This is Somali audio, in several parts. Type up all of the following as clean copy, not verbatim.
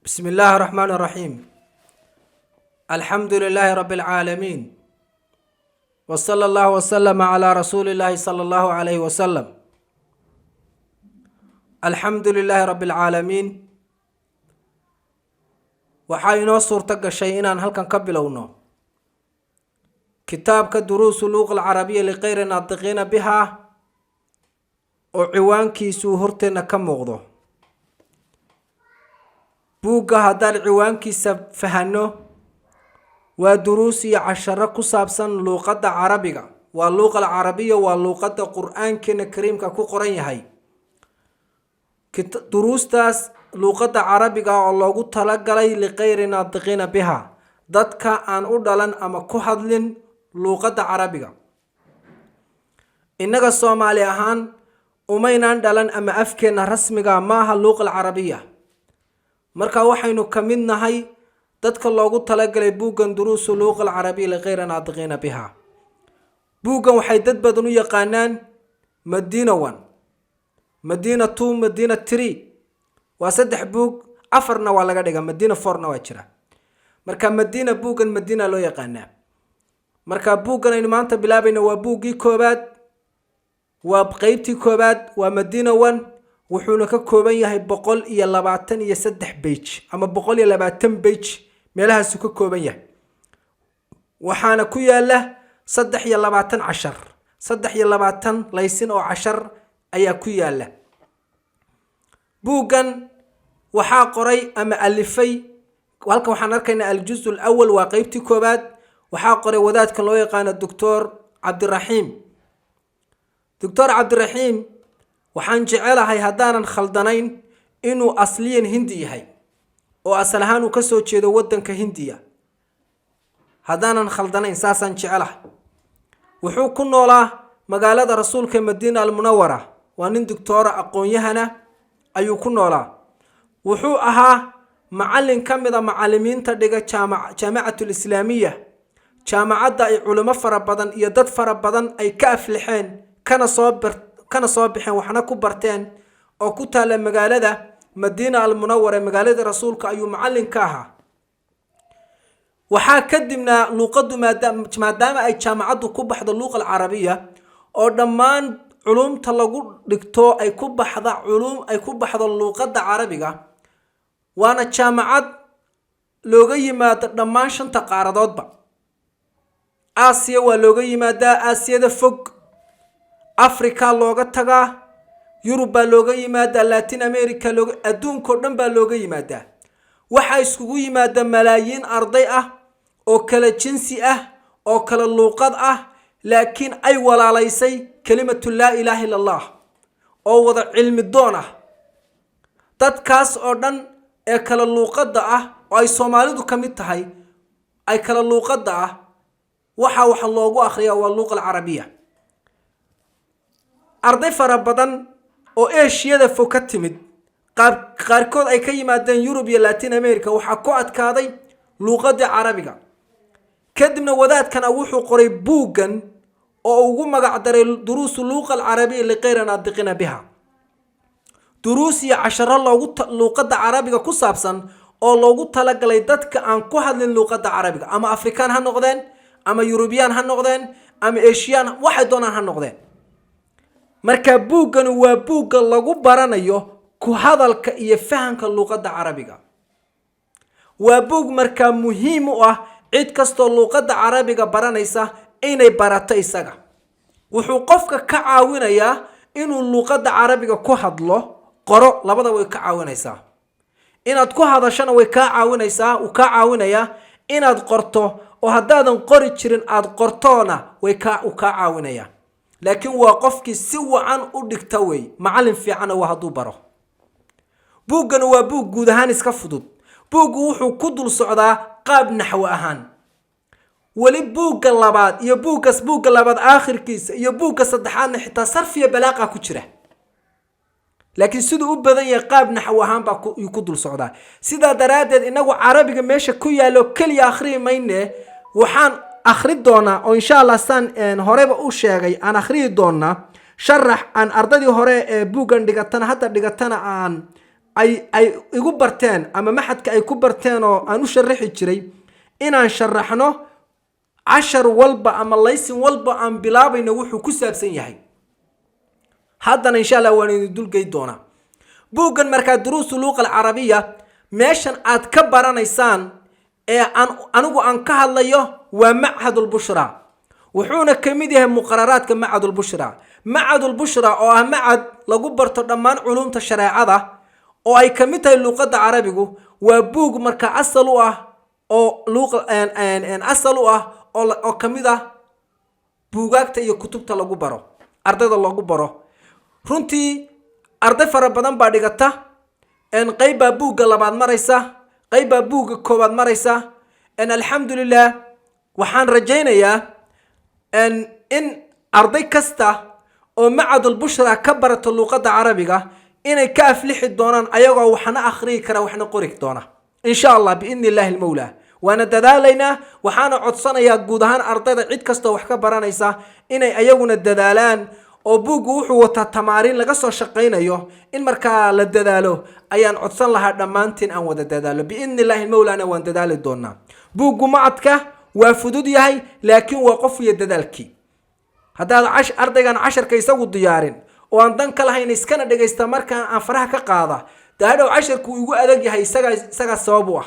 بسم الله الرحمن الرحيم، الحمد لله رب العالمين، وصلى الله وسلم على رسول الله صلى الله عليه وسلم. الحمد لله رب العالمين. Waxaa inoo suurto gashay inaan halkan ka bilowno kitaabka دروس اللغة العربية لغير الناطقين بها, oo ciwaankiisuu horteenna ka muuqdo. Buugga haddaan ciwaankiisa fahanno, waa duruus iyo casharo ku saabsan luuqadda Carabiga. Waa اللغة العربية, waa luuqadda Qur-aankeena Kariimka ku qoran yahay. Duruustaas luuqadda Carabiga oo loogu talagalay لغير الناطقين بها, dadka aan u dhalan ama ku hadlin luuqadda Carabiga. Innaga Soomaali ahaan umaynaan dhalan ama afkeenna rasmiga maaha اللغة العربية. Marka waxaynu ka mid nahay dadka loogu talagalay buuggan دروس اللغة العربية لغير الناطقين بها. Buuggan waxay dad badan u yaqaanaan Madina 1, Madina 2, Madina 3. Waa saddex buug, afarna waa laga dhigaa, Madina 4-na waa jira. Marka Madina, buuggan Madina loo yaqaanaa. Marka buuggan aynu maanta bilaabayna waa buuggii koobaad, waa qeybtii koobaad, waa Madina 1. Wuxuuna ka kooban yahay 123 page ama 120 page meelahaasuu ka kooban yahay. Waxaana ku yaala 23 cashar, 23 lesson oo cashar ayaa ku yaala. Buuggan waxaa qoray ama alifay, halkan waxaan arkaynaa الجزء الأول, waa qeybtii koobaad. Waxaa qoray wadaadkan loo yaqaano Doctor Cabdiraxiim. Doctor Cabdiraxiim waxaan jecelahay, haddaanan khaldanayn, inuu asliyan Hindi yahay oo asal ahaan uu kasoo jeedo waddanka Hindiya. Haddaanan khaldanayn, saasaan jecelahay. Wuxuu ku noolaa magaalada Rasuulka, Madiina Almunawara. Waa nin doctoora, aqoon-yahana ayuu ku noolaa. Wuxuu ahaa macallin ka mid a macallimiinta dhiga Jaamicatul Islaamiya, jaamacadda ay culimo fara badan iyo dad fara badan ay ka aflixeen, kana soo baxeen, waxna ku barteen, oo ku taalla magaalada Madiina Almunawara, magaalada Rasuulka, ayuu macallin ka ahaa. Waxaa kadibna luuqaddu, maadaama ay jaamacaddu ku baxdo اللغة العربية oo dhammaan culumta lagu dhigto ay ku baxda culum ay ku baxdo luuqadda Carabiga, waana jaamacad looga yimaado dhammaan shanta qaaradoodba. Aasiya waa looga yimaadaa, Aasiyada fog, Africa looga tagaa, Yurub baa looga yimaadaa, Latin America looga, adduunkao dhan baa looga yimaadaa. Waxaa iskugu yimaada malaayiin arday ah oo kala jinsi ah oo kala luuqad ah, laakiin ay walaalaysay كلمة لا إله إلا الله, oo wada cilmi doon ah. Dadkaas oo dhan ee kala luuqadda ah, oo ay Soomaalidu ka mid tahay, ay kala luuqadda ah, waxa wax loogu akhriyaa waa اللغة العربية. Arday fara badan oo Eshiyada fog ka timid, qaarkood ay ka yimaadeen Yurub iyo Latin America, waxaa ku adkaaday luuqadii Carabiga. Kadibna wadaadkana wuxuu qoray buuggan oo ugu magac daray دروس اللغة العربية لغير الناطقين بها, duruus iyo casharo loogu luuqadda Carabiga ku saabsan oo loogu talagalay dadka aan ku hadlin luuqadda Carabiga, ama Afrikaan ha noqdeen, ama Yurubiyaan ha noqdeen, ama Eshiyaan, waxay doonaan ha noqdeen. Marka buuggani waa buugga lagu baranayo ku hadalka iyo fahamka luuqadda Carabiga. Waa buug markaa muhiim u ah cid kastoo luuqadda Carabiga baranaysa inay barato isaga. Wuxuu qofka ka caawinayaa inuu luuqadda Carabiga ku hadlo, qoro, labada way ka caawinaysaa. Inaad ku hadashona way kaa caawinaysaa, wuu kaa caawinayaa. Inaad qorto, oo haddaadan qori jirin aada qortoona, way kaa uu kaa caawinayaa. Laakiin waa qofkii si wacan u dhigta wey, macallin fiicanna waa hadduu baro. Buuggana waa buug guud ahaan iska fudud. Buuggu wuxuu ku dul socdaa qaab naxwo ahaan. Weli buugga labaad iyo buuggas, buugga labaad aakhirkiisa iyo buugga saddexaadna xitaa sarfiya balaaqa ku jira, laakiin siduu u badan yahay qaab naxwo ahaan baa yuu ku dul socdaa. Sidaa daraaddeed inagu Carabiga meesha ku yaallo keliya akhriyi mayne. Waxaan akhri doonaa oo insha Allah, saan horeba u sheegay, aan akhriyi doonaa sharax aan ardaydii hore ee buuggan dhigatana, hadda dhigatana aan ay igu barteen ama machadka ay ku barteen oo aan u sharaxi jiray inaan sharaxno cashar walba ama lesson walba aan bilaabayno wuxuu ku saabsan yahay. Haddana insha Allah waan idin dulgey doonaa buuggan. Markaa Duruusu Luuqa Alcarabiya meeshan aad ka baranaysaan ee aan anigu aan ka hadlayo waa Machadulbushra, wuxuuna ka mid yahay muqararaadka Machadulbushra. Machadulbushra oo ah machad lagu barto dhammaan culumta shareecada oo ay ka mid tahay luuqadda Carabigu, waa buug marka asal u ah oo luuq asal u ah oo ka mid ah buugaagta iyo kutubta lagu baro ardayda loogu baro. Runtii arday fara badan baa dhigata. Qayb baa buugga labaad maraysa, qayb baa buugga koowaad maraysa. Alxamdulilah, waxaan rajaynayaa in arday kasta oo Macadulbushra ka barato luuqadda Carabiga inay ka aflixi doonaan ayagoo waxna akhriyi kara, waxna qori doona, insha Allah, biidni illahi almawla. Waana dadaalaynaa, waxaana codsanayaa guud ahaan ardayda, cid kastoo wax ka baranaysa, inay ayaguna dadaalaan oo buuggu wuxuu wataa tamaariin laga soo shaqaynayo. In markaa la dadaalo ayaan codsan lahaa, dhammaantiin aan wada dadaalo. Biidni illahi mawlana waan dadaali doonaa. Buuggu macadka waa fudud yahay, laakiin waa qof iyo dadaalkii. Haddaad ardaygan casharka isagu diyaarin oo aan dan ka lahayn, iskana dhegaysta, markaan aan faraha ka qaada, dee hadhow casharku igu adag yahay, isagaa sabab u ah.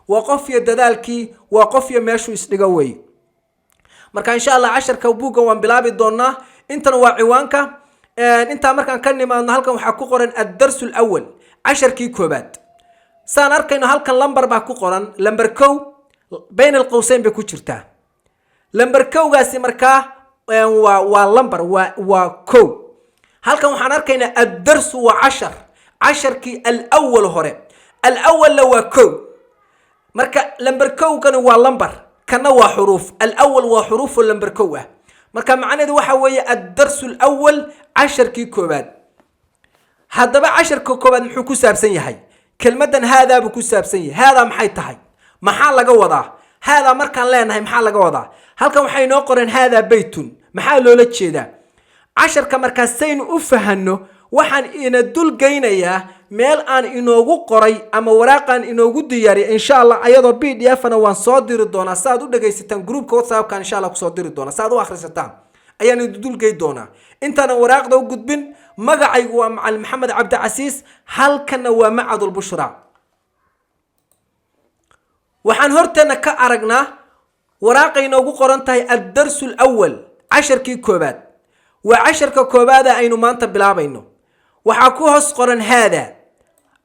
Waa qof iyo dadaalkii, waa qof iyo meeshuu isdhigo wey. Marka insha Allah casharka buuggan waan bilaabi doonaa. Intan waa ciwaanka. Intaa markaan ka nimaadno, halkan waxaa ku qoran addarsu alawal, casharkii koobaad. Saan arkayno, halkan lambar baa ku qoran, lamber 1, bayn alqowseyn bay ku jirtaa. Lamber kowgaasi markaa waa lamber, waa 1. Halkan waxaan arkaynaa addarsu waa cashar, casharkii alawal hore. Alawalna waa 1. Marka lamber kowgani waa lamber, kana waa xuruuf. Alawal waa xuruufo lamber 1 ah. Marka macnaheedu waxa weeye addarsu alawal, casharkii koobaad. Haddaba casharka koobaad muxuu ku saabsan yahay? Kelmaddan haadaa buu ku saabsan yahay. Haadaa maxay tahay? Maxaa laga wadaa haadaa? Markaan leenahay, maxaa laga wadaa? Halkan waxay inoo qoreen haadaa beytun. Maxaa loola jeedaa? Casharka markaas saynu u fahanno, waxaan ina dulgeynayaa meel aan inoogu qoray ama waraaqaan inoogu diyaariyay. Insha Allah ayadoo PDF na waan soo diri doonaa si aad u dhagaysataan. Groupka WhatsAppkan insha Allah kusoo diri doonaa si aad u akhrisataan ayaan idin dulgey doonaa. Intaanan waraaqda u gudbin, magacaygu waa Macalin Maxamed Cabdicasiis, halkanna waa Macadulbushra. Waxaan horteena ka aragnaa waraaqay inoogu qoran tahay addarsu alawal, casharkii koobaad. Waa casharka koobaada aynu maanta bilaabayno. Waxaa ku hoos qoran haada.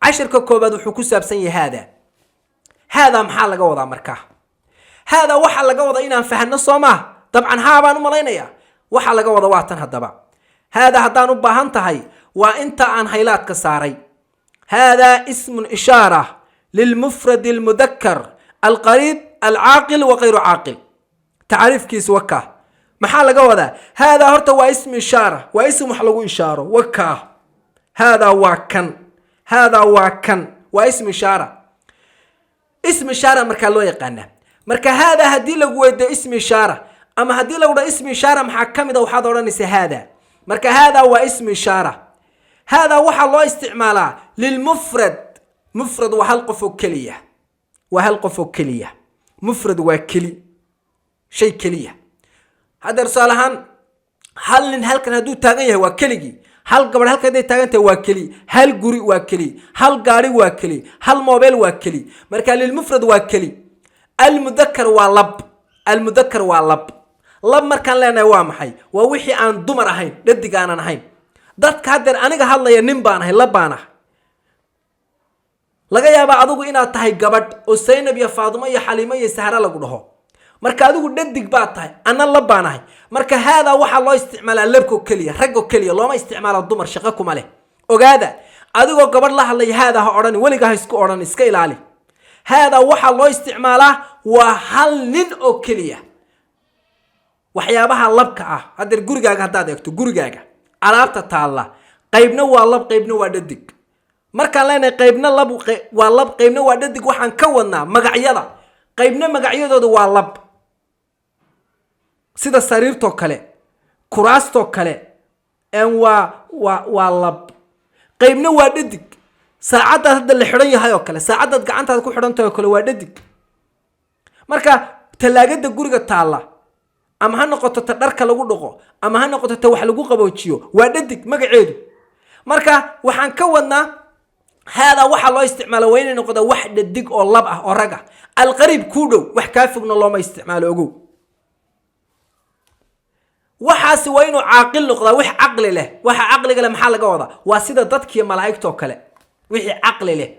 Casharka koobaad wuxuu ku saabsan yahay haada. Haada maxaa laga wadaa? Markaa haada waxaa laga wadaa inaan fahno, soo maah? Dabcan haa baan u malaynayaa. Waxaa laga wada waa tan. Haddaba haada haddaan u baahan tahay, waa inta aan haylaadka saaray. Hada ismun ishaara lilmufrad almudakar alqariib alcaaqil wa kayru caaqil. Tacriifkiis waka. Maxaa laga wadaa haadaa? Horta waa ismu ishaara, waa ism wax lagu ishaaro. Waka haadaa waa kan, haadaa waa kan, waa ismu ishaara. Ism ishaara markaa loo yaqaanaa. Marka haadaa haddii lagu weydiyo ismi ishaara ama haddii lagu dhaho ismi ishaara maxaa ka mid a, waxaad odhanaysaa haada. Marka haadaa waa ismu ishaara. Haadaa waxaa loo isticmaalaa lilmufrad. Mufrad waa hal qof oo keliya, waa hal qof oo keliya. Mufrad waa keli, shay keliya. Hadda tusaale ahaan, hal nin halkan hadduu taagan yahay, waa keligii. Hal gabadh halkan hadday taagan tahay, waa keli. Hal guri waa keli, hal gaari waa keli, hal mobile waa keli. Marka lilmufrad waa keli. Almudakar waa lab. Almudakar waa lab. Lab markaan leenahay waa maxay? Waa wixii aan dumar ahayn, dhadig aanan ahayn. Dadka haddeer aniga hadlaya nin baan ahay, lab baan ahay. Laga yaabaa adigu inaad tahay gabadh oo Saynab iyo Faadimo iyo Xaliimo iyo Sahre lagu dhaho. Marka adigu dhadig baad tahay, anna lab baan ahay. Marka haadaa waxaa loo isticmaalaa labkoo keliya, raggoo keliya. Looma isticmaalo dumar, shaqo kuma leh. Ogaada, adigoo gabadh la hadlaya haadaa ha odhan, weligaa ha isku odhan, iska ilaali. Haadaa waxaa loo isticmaalaa waa hal nin oo keliya, waxyaabaha labka ah. Haddeer gurigaaga haddaad eegto, gurigaaga alaabta taalla qaybna waa lab, qaybna waa dhadig. Markaan leenahay qaybna lab waa lab, qaybna waa dhadig, waxaan ka wadnaa magacyada. Qaybna magacyadooda waa lab, sida sariirtoo kale, kuraastoo kale, waa lab. Qaybna waa dhadig. Saacaddaad hadda la xidhan yahay oo kale, saacaddaad gacantaada ku xidhan tahay oo kale waa dhadig. Marka tallaagada guriga taalla, ama ha noqoto ta dharka lagu dhaqo, ama ha noqoto ta wax lagu qaboojiyo, waa dhadig magaceedu. Marka waxaan ka wadnaa, haadaa waxaa loo isticmaala waa inay noqda wax dhadig oo lab ah oo rag ah, alqariib kuu dhow, wax kaa fogna looma isticmaalo. Ogow, waxaasi waa inuu caaqil noqdaa, wax caqli leh. Waxa caqliga leh maxaa laga wadaa? Waa sida dadkiiyo malaa'igtoo kale, wixii caqli leh.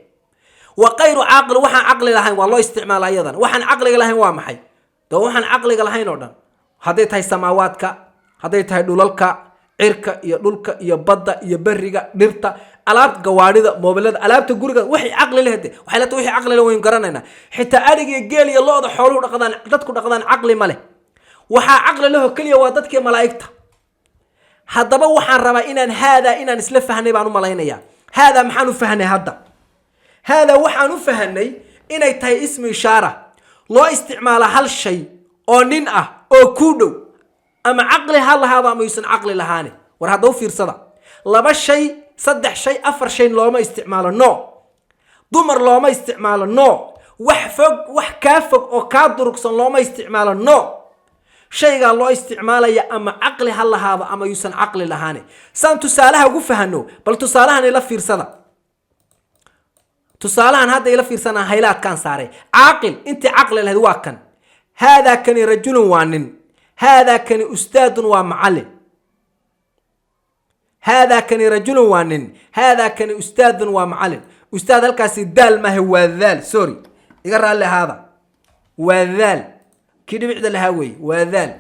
Wa kayru caaqil, waxaan caqli lahayn waa loo isticmaala iyadan. Waxaan caqliga lahayn waa maxay? De waxaan caqliga lahayn oo dhan, hadday tahay samaawaadka, hadday tahay dhulalka, cirka iyo dhulka iyo badda iyo beriga, dhirta, alaabta, gawaadhida, moobilada, alaabta guriga, waxay caqli leh. De waxay la tahay wixii caqli leh waynu garanaynaa. Xitaa adhiga iyo geel iyo lo'da xooluhu dhaqdaan, dadku dhaqdaan, caqli ma leh. Waxaa caqli lehoo keliya waa dadkii malaa'igta. Haddaba waxaan rabaa inaan haadaa inaan isla fahnay baan u malaynayaa. Haadaa maxaan u fahnay hadda? Haadaa waxaan u fahanay inay tahay ismu ishaara loo isticmaala hal shay oo nin ah oo kuu dhow, ama caqli ha lahaado ama yuusan caqli lahaani. War hadda u fiirsada, laba shay, saddex shay, afar shay looma isticmaalo. No, dumar looma isticmaalo. No, wax fog, wax kaa fog oo kaa durugsan looma isticmaalo. No, shaygaa loo isticmaalaya ama caqli ha lahaado ama yuusan caqli lahaani. Saan tusaalaha ugu fahano, bal tusaalahan ila fiirsada. Tusaalahan hadda ila fiirsana, haylaadkaan saaray. Caaqil, intii caqli lahayd waa kan. Haadaa kani rajulun waa nin. Haadaa kani ustaadun waa macallin. Haadaa kani rajulun waa nin. Haadaa kani ustaadun waa macallin. Ustaad halkaasi daal maaha, waa daal. Sorry, iga raalli ahaada, waa daal, kii dhibicda lahaa weeye, waa daal.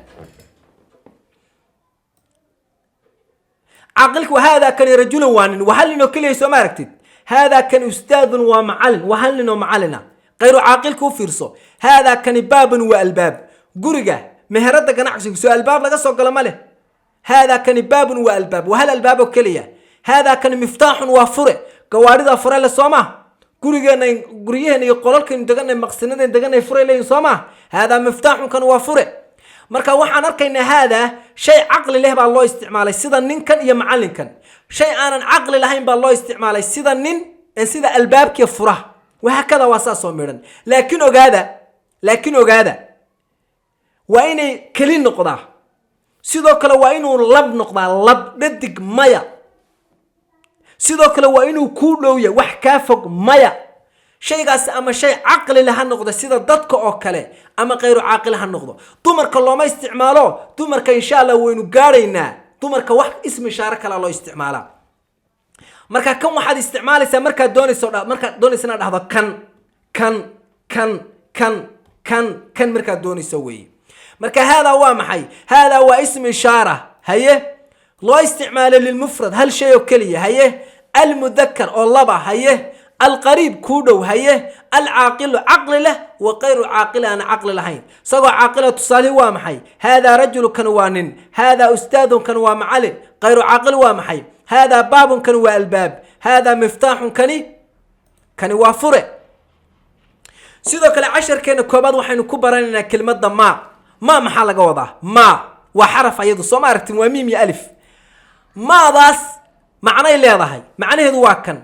Caaqilku, haadaa kani rajulun waa nin, waa hal nin oo keliya, soo ma aragtid? Haadaa kani ustaadun waa macallin, waa hal nin oo macallina. Kayru caaqilka u fiirso. Haadaa kani baabun waa albaab. Guriga, meherada ganacsiga, soo albaab laga soo galo ma leh? Haadaa kani baabun waa albaab, waa hal albaab oo keliya. Haadaa kani miftaaxun waa fure. Gawaadhida fure le, soo ma? Gurigeena, guryaheena iyo qolalkaynu deganay, maqsinadaynu deganay, fure leeyihin, soo ma? Haadaa miftaaxun kan waa fure. Marka waxaan arkaynaa, haadaa shay caqli leh baa loo isticmaalay, sida ninkan iyo macallinkan. Shay aanan caqli lahayn baa loo isticmaalay, sida nin, sida albaabkii, furaha, wahaakada. Waa saasoo midhan. Laakiin ogaada, waa inay keli noqdaa. Sidoo kale waa inuu lab noqdaa, lab, dhadig maya. Sidoo kale waa inuu kuu dhow yahay, wax kaa fog maya. Shaygaasi ama shay caqli leh ha noqdo, sida dadka oo kale, ama kayru caaqil ha noqdo. Dumarka looma isticmaalo. Dumarka insha Allah waynu gaadhaynaa. Dumarka wax ismi ishaare kalea loo isticmaalaa. Marka kan waxaad isticmaalaysaa markaad doonayso inaad dhahdo kan, kan, kan, kan, kan, kan, markaad doonayso weeye. Marka haadaa waa maxay? Haadaa waa ismi ishaara, haye, loo isticmaalo lilmufrad, hal shay oo keliya, haye, almudakar oo laba, haye, alqariib kuu dhow, haye, alcaaqilu caqli leh, wa kayru caaqili aan caqli lahayn. Isagoo caaqila tusaalihi waa maxay? Haadaa rajulu kan waa nin. Haadaa ustaadun kan waa macalin. Kayru caaqil waa maxay? Haadaa baabun kan waa albaab. Haadaa miftaaxun kani waa fure. Sidoo kale casharkeena koobaad waxaynu ku baranaynaa kelmadda maa. Maa maxaa laga wadaa? Maa waa xaraf ayadu, soo ma aragtin? Waa miim iyo alif. Maadaas macnay leedahay, macnaheedu waa kan.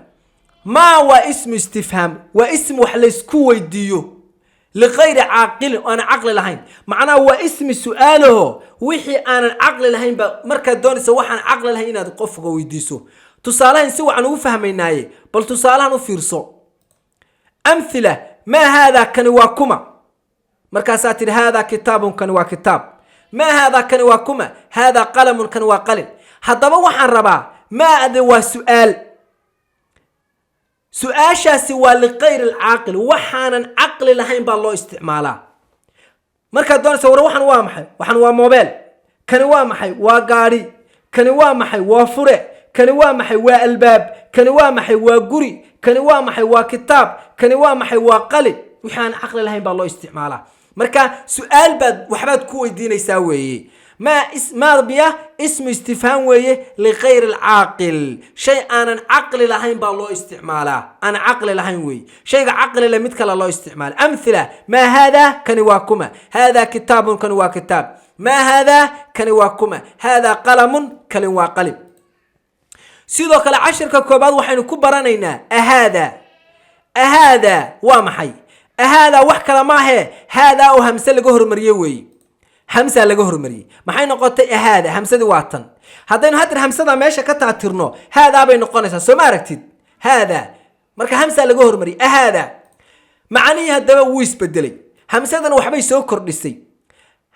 Maa waa ismu istifhaam, waa ism wax laysku weydiiyo, liqayri caaqilin, oo aanan caqli lahayn. Macnaha waa ismi su-aalaho, wixii aanan caqli lahayn ba markaad doonaysa waxaan caqli lahayn inaad qofka weydiiso. Tusaalahan si wacan ugu fahmaynaaye, bal tusaalahan u fiirso. Amthila: maa haadaa, kani waa kuma? Markaasaa tidhi: haadaa kitaabun, kani waa kitaab. Maa haadaa, kani waa kuma? Haadaa qalamun, kani waa qalin. Haddaba waxaan rabaa, maade waa su-aal. Su-aashaasi waa liqayri alcaaqil, waxaanan caqli lahayn baa loo isticmaalaa. Markaad doonaysa, war waxan waa maxay? Waxan waa mobile. Kani waa maxay? Waa gaadhi. Kani waa maxay? Waa fure. Kani waa maxay? Waa albaab. Kani waa maxay? Waa guri. Kani waa maxay? Waa kitaab. Kani waa maxay? Waa qalin. Wixii aan caqli lahayn baa loo isticmaalaa. Marka su-aal baad waxbaad ku weydiinaysaa weeye. Maa miya ismu istifhaam weeye, liqayri alcaaqil, shay aanan caqli lahayn baa loo isticmaalaa, aan caqli lahayn weeye. Shayga caqli leh mid kale loo isticmaala. Amthila: maa haadaa, kani waa kuma? Haadaa kitaabun, kani waa kitaab. Maa haadaa, kani waa kuma? Haadaa qalamun, kani waa qalin. Sidoo kale cashirka koobaad waxaynu ku baranaynaa أهذا. أهذا waa maxay? أهذا wax kale maahee, haadaa oo hamse laga hormariyey weeye. Hamsaa laga hormariyey, maxay noqotay? أهذا. Hamsadii waa tan. Haddaynu haddar hamsada meesha ka taatirno, haadaa bay noqonaysaa. Soo ma aragtid? هذا. Marka hamsaa laga hormariyey أهذا. Macnihii haddaba wuu isbedelay. Hamsadan waxbay soo kordhisay.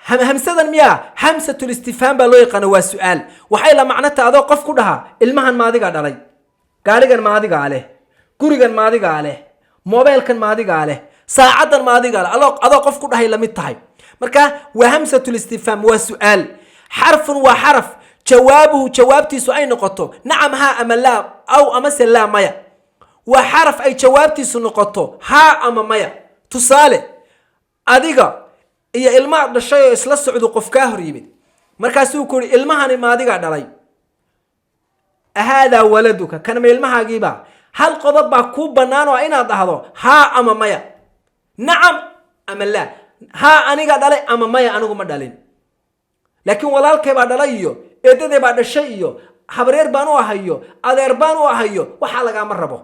Hamsadan miyaa همزة الاستفهام baa loo yaqaana. Waa su-aal. Waxay la macno tahay adoo qof ku dhahaa: "Ilmahan maadigaa dhalay? Gaadhigan maadigaa leh? Gurigan maadigaa leh? Mobeelkan maadigaa leh? Saacaddan maadigaa leh?" Adoo qof ku dhahay lamid tahay. Marka waa همزة الاستفهام, waa su-aal. حرف waa xaraf, جوابه jawaabtiisu ay noqoto نعم haa ama لا أو amase لا maya. Waa xaraf ay jawaabtiisu noqoto haa ama maya. Tusaale, adiga iyo ilmaha dhashay oo isla socdu qof kaa hor yimid. Markaasuu ku yihi: "Ilmahani maadigaa dhalay?" أهذا ولدك? Kan ma ilmahaagiiba? Hal qodob baa kuu bannaan oo inaad dhahdo haa ama maya, نعم ama لا. Haa, aniga dhalay, ama maya, anigu ma dhalin, laakiin walaalkay baa dhalay iyo eedaday baa dhashay iyo habreer baan u ahayo, adeer baan u ahayo, waxaa lagaama rabo.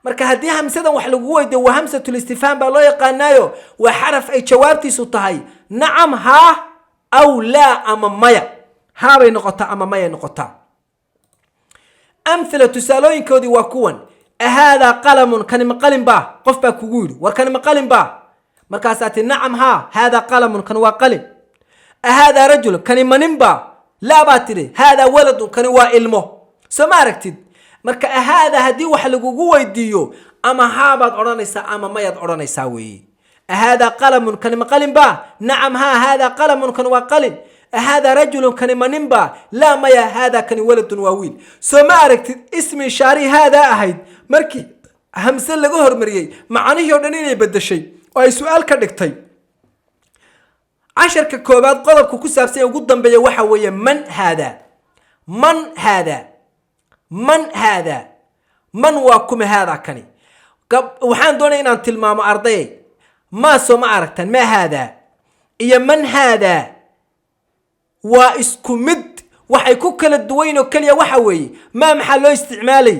Marka haddii hamsadan wax lagu weydiyo, waa همزة الاستفهام baa loo yaqaanaayo. Waa xaraf ay jawaabtiisu tahay نعم haa أو لا ama maya. Haa bay noqotaa ama mayay noqotaa. أمثلة, tusaalooyinkoodii waa kuwan. أهذا قلم? Kani ma qalin baa? Qof baa kugu yidhi: "War, kani ma qalin baa?" Markaasaa ti: "نعم haa, هذا قلم." Kan waa qalin. أهذا رجل? Kani ma nin baa? لا baa tidhi. هذا ولد. Kani waa ilmo. Soo ma aragtid? Marka أهذا haddii wax lagugu weydiiyo, ama haa baad odhanaysaa ama mayaad odhanaysaa weeye. أهذا قلم? Kani ma qalin baa? نعم haa, هذا قلم. Kani waa qalin. أهذا رجل? Kani ma nin baa? لا maya, هذا kani ولد waa wiil. Soo ma aragtid ismi ishaari haadaa ahayd markii hamse laga hormariyey macnihii o dhan inay bedeshay oo ay su-aal ka dhigtay? Casharka koobaad qodobka ku saabsan ee ugu dambeeya waxa weeye من هذا. من هذا, من هذا, من waa kuma, هذا kani. Waxaan doonaya inaan tilmaamo, ardayay, maa soo ma aragtan? ما هذا iyo من هذا waa isku mid. Waxay ku kala duwayn oo keliya waxa weeye: maa maxaa loo isticmaalay?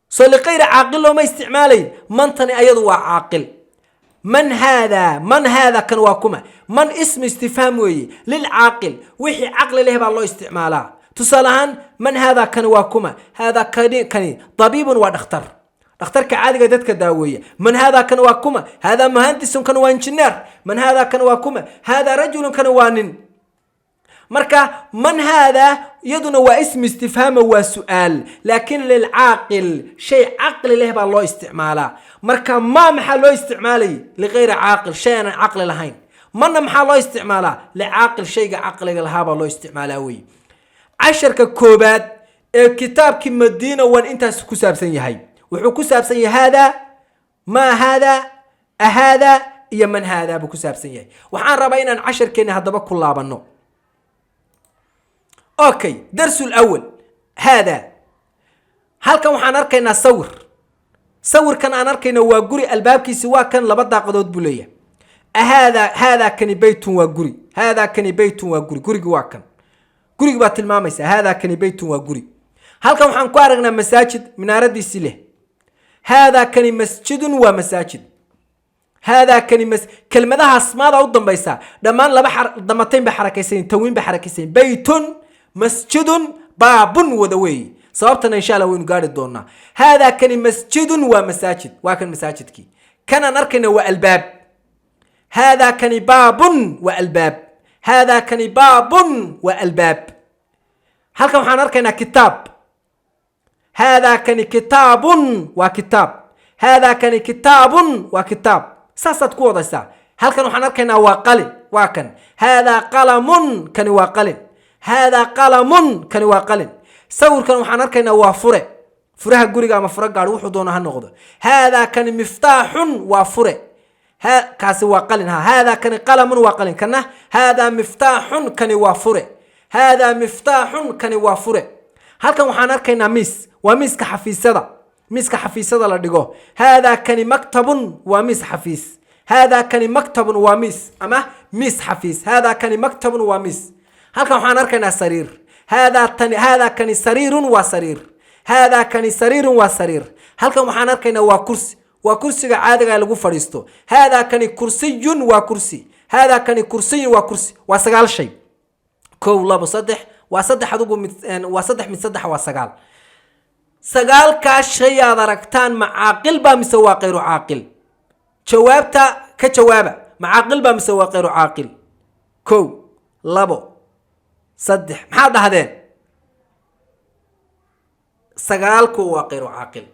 Soo لغير عاقل looma isticmaalayn. Mantani ayadu waa caaqil. من هذا, من هذا, kan waa kuma. من اسم استفهام weeye للعاقل. Wixii caqli leh baa loo isticmaalaa. Tusaale ahaan, من هذا, kani waa kuma. هذا kani طبيب waa dhakhtar, dhakhtarka caadiga dadka daaweeya. من هذا, kan waa kuma. هذا مهندس, kan waa injineer. من هذا, kan waa kuma. هذا رجل, kan waa nin. Marka من هذا iyaduna waa اسم استفهام, waa su-aal, laakiin للعاقل, shay caqli leh baa loo isticmaalaa. Marka ma maxaa loo isticmaalay? لغير عاقل, shay aanan caqli lahayn. Manna maxaa loo isticmaalaa? لعاقل, shayga caqliga lahaabaa loo isticmaalaa wey. Casharka koobaad ee kitaabkii Madiina wan intaas ku saabsan yahay. Wuxuu ku saabsan yahay هذا, ما هذا, أهذا iyo من هذا buu ku saabsan yahay. Waxaan rabaa inaan casharkeenna haddaba ku laabanno. Okay, درس الأول هذا. Halkan waxaan arkaynaa sawir. Sawirkan aan arkayna waa guri. Albaabkiisi waa kan, laba daaqadood buu leeyahay. أهذا, هذا kani بيت waa guri. هذا kani بيت waa guri. Gurigi waa kan, gurigi baad tilmaamaysaa. هذا kani بيت waa guri. Halkan waxaan ku aragnaa masaajid minaaradiisii leh. هذا kani مسجد waa masaajid. هذا kani kelmadahaas maada u dambaysa dhammaan laba damatayn bay xarakaysayin, tanwiin bay xarakaysayin. بيت, مسجد, باب wada weeye. Sababtana insha Allah waynu gaari doonaa. هذا kani مسجد waa masaajid. Waa kan masaajidkii. Kanaan arkayna waa albaab. هذا kani باب waa albaab. هذا kani باب waa albaab. Halkan waxaan arkaynaa kitaab. هذا kani كتاب waa kitaab. هذا kani كتاب waa kitaab. Saasaad ku wadaysaa. Halkan waxaan arkaynaa waa qalin, waa kan. هذا قلم, kani waa qalin. هذا قلم, kani waa qalin. Sawirkan waxaan arkaynaa waa fure, furaha guriga ama fure gaadhi, wuxuu doona ha noqdo. هذا kani مفتاح waa fure. Ha kaasi waa qalin ha. هذا kani قلم waa qalin. Kana هذا مفتاح, kani waa fure. هذا مفتاح, kani waa fure. Halkan waxaan arkaynaa miis, waa miiska xafiisyada, miiska xafiisyada la dhigo. هذا kani مكتب waa miis xafiis. هذا kani مكتب waa miis ama miis xafiis. هذا kani مكتب waa miis. Halkan waxaan arkaynaa sariir. Haadaa tani, haadaa kani, sariirun waa sariir. Haadaa kani sariirun waa sariir. Halkan waxaan arkaynaa waa kursi, waa kursiga caadiga lagu fadhiisto. Haadaa kani kursiyun waa kursi. Haadaa kani kursiyun waa kursi. Waa sagaal shay. Kow, labo, saddex, waa saddex. Adigu mid waa saddex, mid saddex, waa sagaal. Sagaalkaas shay aad aragtaan, ma caaqil baa mise waa kayru caaqil? Jawaabta ka jawaaba. Ma caaqil baa mise waa kayru caaqil? Kow, labo, saddex, maxaad dhahdeen? Sagaalku waa kayru caaqil,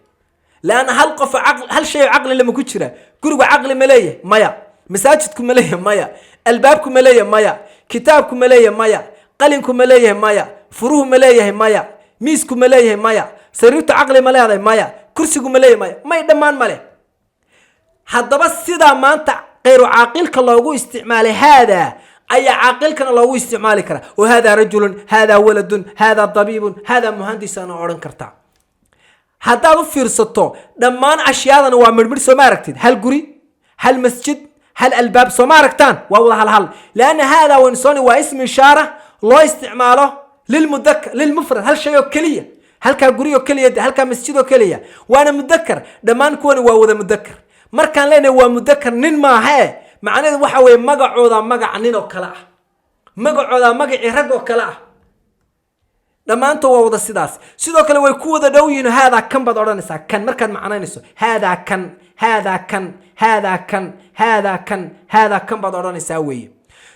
leanna hal qof caqli, hal shay oo caqli lama ku jira. Gurigu caqli ma leeyahay? Maya. Masaajidku ma leeyahay? Maya. Albaabku ma leeyahay? Maya. Kitaabku ma leeyahay? Maya. Qalinku ma leeyahay? Maya. Furuhu ma leeyahay? Maya. Miisku ma leeyahay? Maya. Sariirtu caqli ma leedahay? Maya. Kursigu ma leeyahay? Maya. May, dhammaan ma leh. Haddaba sidaa maanta kayru caaqilka loogu isticmaalay haadaa ayaa caaqilkana loogu isticmaali karaa, oo haadaa rajulun, haadaa waladun, haadaa dabiibun, haadaa muhandis ana odhan kartaa. Haddaad u fiirsato, dhammaan ashyaadan waa midhmidh, soo ma aragtid? Hal guri, hal masjid, hal albaab, soo ma aragtaan? Waa wada hal hal, lianna haadaa waynu sooni waa ismi ishaara loo isticmaalo lilmudakar, lilmufrad, hal shay oo keliya, halkaa guri oo keliya, halkaa masjid oo keliya, waana mudakar. Dhammaan kuwani waa wada mudakar. Markaan leenahay waa mudakar, nin maaha e, macnaheedu waxa weeye magacooda magac nin oo kale ah, magacooda magacii rag oo kale ah. Dhammaantood waa wada sidaas. Sidoo kale way ku wada dhow yihiin. Haadaa kan baad odhanaysaa, kan markaad macnaynayso. Haadaa kan, haadaa kan, haadaa kan, haadaa kan, haadaa kan baad odhanaysaa weeye.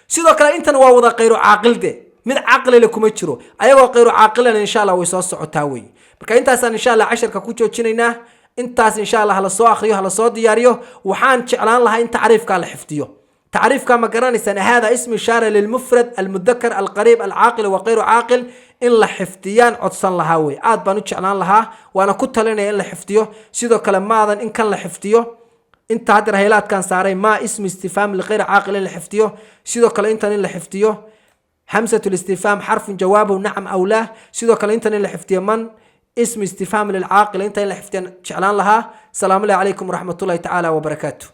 Sidoo kale intan waa wada kayru caaqilde, mid caqlile kuma jiro. Ayagoo kayru caaqilana insha Allah way soo socotaa weeye. Marka intaasaan insha Allah casharka ku joojinaynaa. Intaas insha Allah hala soo akriyo, hala soo diyaariyo. Waxaan jeclaan lahaa in tacriifkaa la xifdiyo. Tacriifka ma garanaysaan? Hada ism ishaara lilmufrad almudakar alqariib alcaaqil wa kayru caaqil. In la xifdiyaan codsan lahaa wey, aad baan u jeclaan lahaa, waana ku talinaya in la xifdiyo. Sidoo kale maadan in kan la xifdiyo, inta haddeer haylaadkan saaray, ma ismu istifhaam liqayri caaqil, in la xifdiyo. Sidoo kale intan in la xifdiyo, hamsatu listifhaam xarfun jawaabuhu nacam aw laa. Sidoo kale intan in la xifdiyo, man ismu istifhaam lilcaaqil, inta in la xifdiyan jeclaan lahaa. Salaamu llahi calaykum waraxmat ullahi tacaala wabarakaatu.